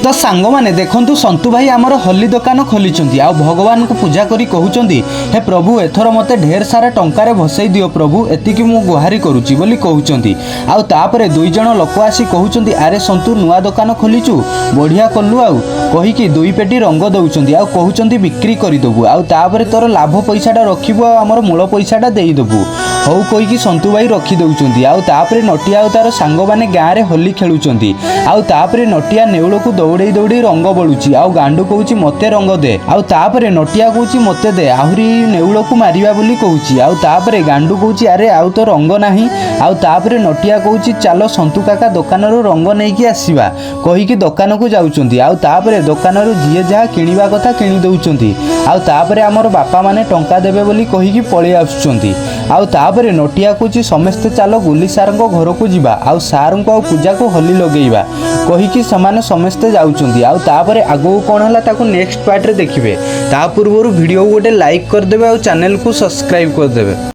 ତ ସାଙ୍ଗମାନେ ଦେଖନ୍ତୁ, ସନ୍ତୁ ଭାଇ ଆମର ହୋଲି ଦୋକାନ ଖୋଲିଛନ୍ତି ଆଉ ଭଗବାନଙ୍କୁ ପୂଜା କରି କହୁଛନ୍ତି, "ହେ ପ୍ରଭୁ, ଏଥର ମୋତେ ଢେର ସାରା ଟଙ୍କାରେ ଭସେଇ ଦିଅ ପ୍ରଭୁ, ଏତିକି ମୁଁ ଗୁହାରି କରୁଛି" ବୋଲି କହୁଛନ୍ତି। ଆଉ ତାପରେ ଦୁଇ ଜଣ ଲୋକ ଆସି କହୁଛନ୍ତି, "ଆରେ ସନ୍ତୁ, ନୂଆ ଦୋକାନ ଖୋଲିଛୁ, ବଢ଼ିଆ କଲୁ" ଆଉ କହିକି ଦୁଇ ପେଟି ରଙ୍ଗ ଦେଉଛନ୍ତି ଆଉ କହୁଛନ୍ତି, "ବିକ୍ରି କରିଦେବୁ ଆଉ ତାପରେ ତୋର ଲାଭ ପଇସାଟା ରଖିବୁ ଆଉ ଆମର ମୂଳ ପଇସାଟା ଦେଇଦେବୁ।" ହଉ କହିକି ସନ୍ତୁ ଭାଇ ରଖିଦେଉଛନ୍ତି। ଆଉ ତାପରେ ନଟିଆ ଆଉ ତାର ସାଙ୍ଗମାନେ ଗାଁରେ ହୋଲି ଖେଳୁଛନ୍ତି। ଆଉ ତାପରେ ନଟିଆ ନେଉଳକୁ ଦୌଡ଼େଇ ଦୌଡ଼େଇ ରଙ୍ଗ ବୋଳୁଛି ଆଉ ଗାଣ୍ଡୁ କହୁଛି, "ମତେ ରଙ୍ଗ ଦେ।" ଆଉ ତାପରେ ନଟିଆ କହୁଛି, "ମତେ ଦେ, ଆହୁରି ନେଉଳକୁ ମାରିବା" ବୋଲି କହୁଛି। ଆଉ ତାପରେ ଗାଣ୍ଡୁ କହୁଛି, "ଆରେ, ଆଉ ତ ରଙ୍ଗ ନାହିଁ।" ଆଉ ତାପରେ ନଟିଆ କହୁଛି, "ଚାଲ, ସନ୍ତୁ କାକା ଦୋକାନରୁ ରଙ୍ଗ ନେଇକି ଆସିବା" କହିକି ଦୋକାନକୁ ଯାଉଛନ୍ତି। ଆଉ ତାପରେ ଦୋକାନରୁ ଯିଏ ଯାହା କିଣିବା କଥା କିଣି ଦେଉଛନ୍ତି। ଆଉ ତାପରେ ଆମର ବାପାମାନେ ଟଙ୍କା ଦେବେ ବୋଲି କହିକି ପଳେଇ ଆସୁଛନ୍ତି। ଆଉ ତାପରେ ନଟିଆ କହୁଛି, "ସମସ୍ତେ ଚାଲ, ଗୁଲି ସାରଙ୍କ ଘରକୁ ଯିବା ଆଉ ସାରଙ୍କୁ ଆଉ ପୂଜାକୁ ହୋଲି ଲଗେଇବା" କହିକି ସେମାନେ ସମସ୍ତେ ଯାଉଛନ୍ତି। ଆଉ ତାପରେ ଆଗକୁ କ'ଣ ହେଲା, ତାକୁ ନେକ୍ସଟ ପାର୍ଟରେ ଦେଖିବେ। ତା ପୂର୍ବରୁ ଭିଡ଼ିଓକୁ ଗୋଟେ ଲାଇକ୍ କରିଦେବେ ଆଉ ଚ୍ୟାନେଲକୁ ସବସ୍କ୍ରାଇବ୍ କରିଦେବେ।